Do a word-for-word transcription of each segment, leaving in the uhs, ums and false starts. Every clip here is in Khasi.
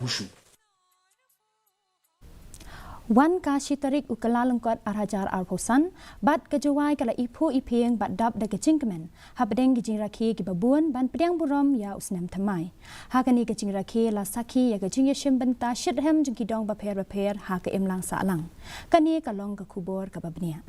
Wushu. Wan ka shi tarik u Kyllalyngkot ar hajar arphew san, bad ka Jowai ka la iphuh iphieng bad dap da ka jingkmen hapdeng ki jingrakhe kiba bun ban pdiang burom ïa u snem thymmai. Ha kane ka jingrakhe la sakhi ïa ka jingïashim bynta shitrhem jong ki dong bapher bapher ha ka imlang sahlang. Kane ka long ka khubor kaba bniah.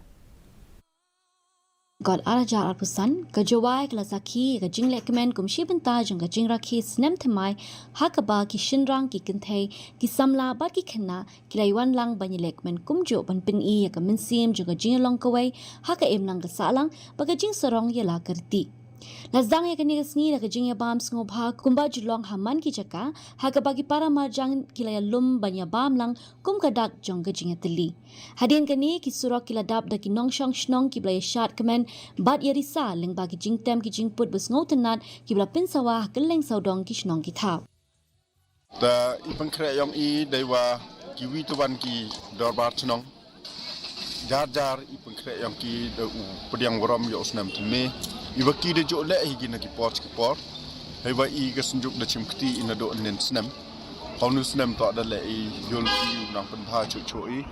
Kot ar hajar arphew san, ka Jowai ka la sakhi ïa ka jinglehkmen kum shi bynta jong ka jingrakhe snem thymmai, ha kaba ki shynrang, ki kynthei, ki samla bad ki khynnah ki la ïawan lang ban ïalehkmen kumjuh ban pyni ïa ka mynsiem jong ka jingïalong kawei ha ka imlang ka sahlang bad ka jingsarong ïa la ka riti. La sdang ïa kane ka sngi da ka jingïabam sngewbha kumba ju long ha man ki jaka, ha kaba ki para marjan ki la ïalum ban ïabam lang kum ka dak jong ka jingïatylli. Hadien kane ki surok ki la dap da ki nongshong shnong kiba la ïashad kmen bad ïarisa lyngba ki jingtem ki jingput ba sngewtynnat kiba la pynsawa ha kylleng sawdong ki shnong ki thaw. Ta i pynkhreh ïong i dei wa kiwi te wan ki dorbar chnong. Jar jar i pynkhreh ïong ki da u pdiang burom ïa u snem thymme. I wa ki da juh leh hi ki na ki por ki por. Hei wa i ka synjuk da chim kti i na do nen snem. Hau nu snem to da leh i yul ki u nang pynbha chuh chuh i.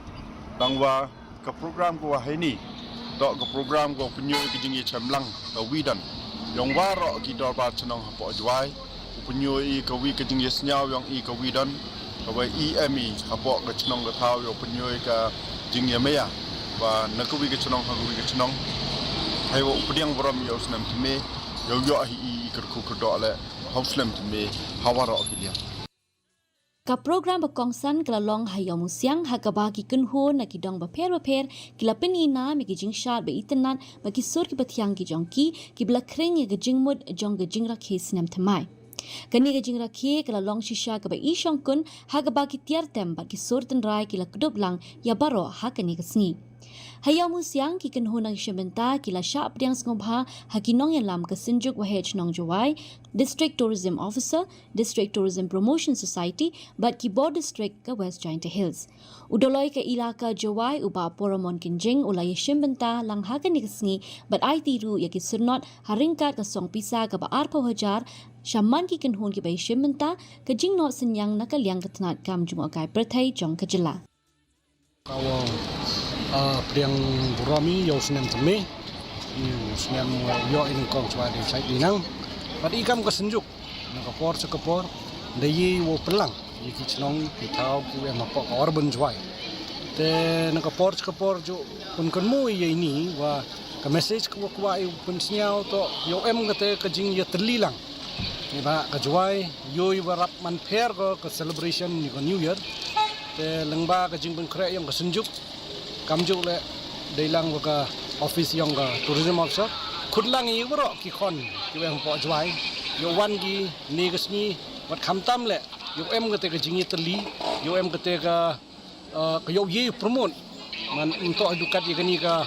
Tang wa ka program ko wa hei ni. To ka program ko pynyoh ki jingïachem lang ka wi don. Ïong waroh ki dorbar chnong hapoh Jowai. U pynyoh i ka wi ka jingïasngew ïong i ka wi don. Ka wa i em i hapoh ka chnong ka thaw ïong pynyoh i ka jingïamaya. Wa na ka wi ka chnong ha ka wi ka chnong. Hei wa u pdiang burom ïa u snem thymme. Ïong ïoh hi i kyrkhu kyrdoh leh. Ha u snem thymme. Ha waroh ki liang. Ka program ba kongsan ka la long ha Ïawmusiang ha kaba ki kynhun na ki dong bapher bapher ki la pyni nam ïa ki jingshad ba itynnat bad ki sur kiba thiang ki jong ki kiba la khring ïa ka jingmut jong ka jingrakhe snem thymmai. Kane ka jingrakhe ka la long shisha kaba i shongkun ha kaba ki tiar tem bad ki sur tynrai ki la kdup lang ïa baroh ha kane ka sngi. Ha Ïawmusiang ki kynhun nongshim bynta ki la shah pdiang sngewbha ha ki nongïalam ka Synjuk Waheh Chnong Jowai, District Tourism Officer, District Tourism Promotion Society bad ki bor district ka West Jaintia Hills. U Doloi ka Ilaka Jowai u Bah Poromon Kynjing u la ïashim bynta lang ha kane ka sngi bad aiti ruh ïa ki syrnod ha ryngkat ka song pisa kaba arphew hajar sha man ki kynhun kiba ïashim bynta, ka jingnod synñiang na ka liang ka tnat kam jngohkai pyrthei jong ka jylla. Ka wa, ah, pdiang burom i ïa u snem thymme. I u snem, ah, ïoh i nyngkong chwa dei chait dei nang. Bad i kam ka Synjuk na ka por sha ka por da i wa pynlang ïa ki chnong ki thaw ki wa em hapoh ka urban Jowai. Te na ka por sha ka por ju pynkynmaw ïa ini wa ka message ka wa kwah i pynsngew to ïoh em kata ka jingïatylli lang. Ni ba ka Jowai ïoh i wa rap man pher ko ka celebration ni ka New Year. Te lyngba ka jingpynkhreh ïong ka Synjuk. Kamjuh leh dei lang wa ka office ïong ka tourism officer. Khut lang i waroh ki khon ki wa em hapoh Jowai. Ïoh wan ki ne ka sngi wat khamtam leh. Ïoh em kata ka jingïatylli. Ïoh em kata ka, ah, ka ïoh i promote. Man ym toh ïa dukat ïa kani ka,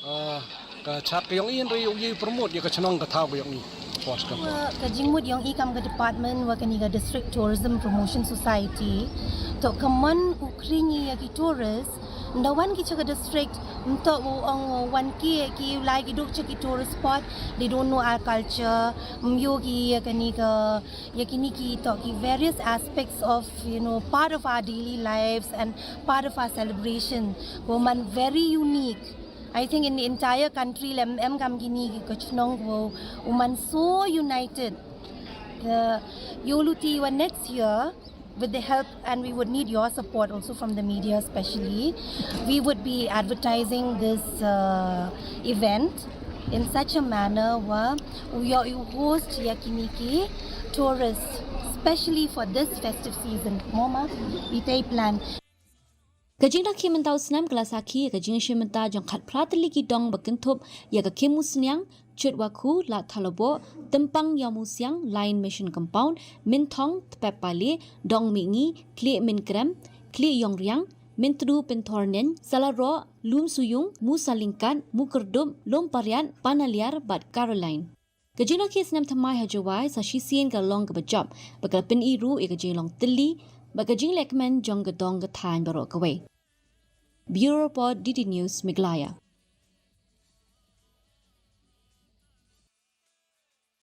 ah, ka chat ka ïong i hynrei ïoh i promote ïa ka chnong ka thaw ka ïong i. Pos ka pos. Wa ka jingmut ïong i kam ka department wa kani ka District Tourism Promotion Society. To ka mon u khring i ïa ki tourist. Nda wan ki cha ka district, nto u ong wan ki ki lai ki duk cha ki tourist spot, they don't know our culture, ym ïoh ki ïa kani ka, ïa kini ki to ki various aspects of, you know, part of our daily lives and part of our celebration. Ko man very unique. I think in the entire country lem em kam kini ki ka chnong ko u man so united. The ïoh luti wa next year, with the help, and we would need your support also from the media especially, we would be advertising this, uh, event in such a manner wa u ïoh u host ïa kini ki tourists, especially for this festive season. Mama, we take plan. Ka jingrakhe mynta u snem ka la sakhi ka jingïashim bynta jong khatphra tylli ki dong ba kynthup ïa ka Khim Musniang, Chutwakhu, Ladthadlaboh, Tympang Ïawmusiang, Lion Mission Compound, Mynthong, Tpep Pale, Dong Mihngi, Khlieh Mynkrem, Khlieh Ïongriang, Myntdu Pynthorneiñ, Salaroh, Lumsuyung, Musalyngkat, Mukyrdub, Lumpariat, Panaliar bad Caroline. Ka jingrakhe snem thymmai ha Jowai sa shisien ka long kaba jop, ba ka la pyni ruh ïa ka jinglong tylli bad ka jinglehkmen jong ka dong ka thaiñ baroh kawei. Bureau Report, D D News, Meghalaya.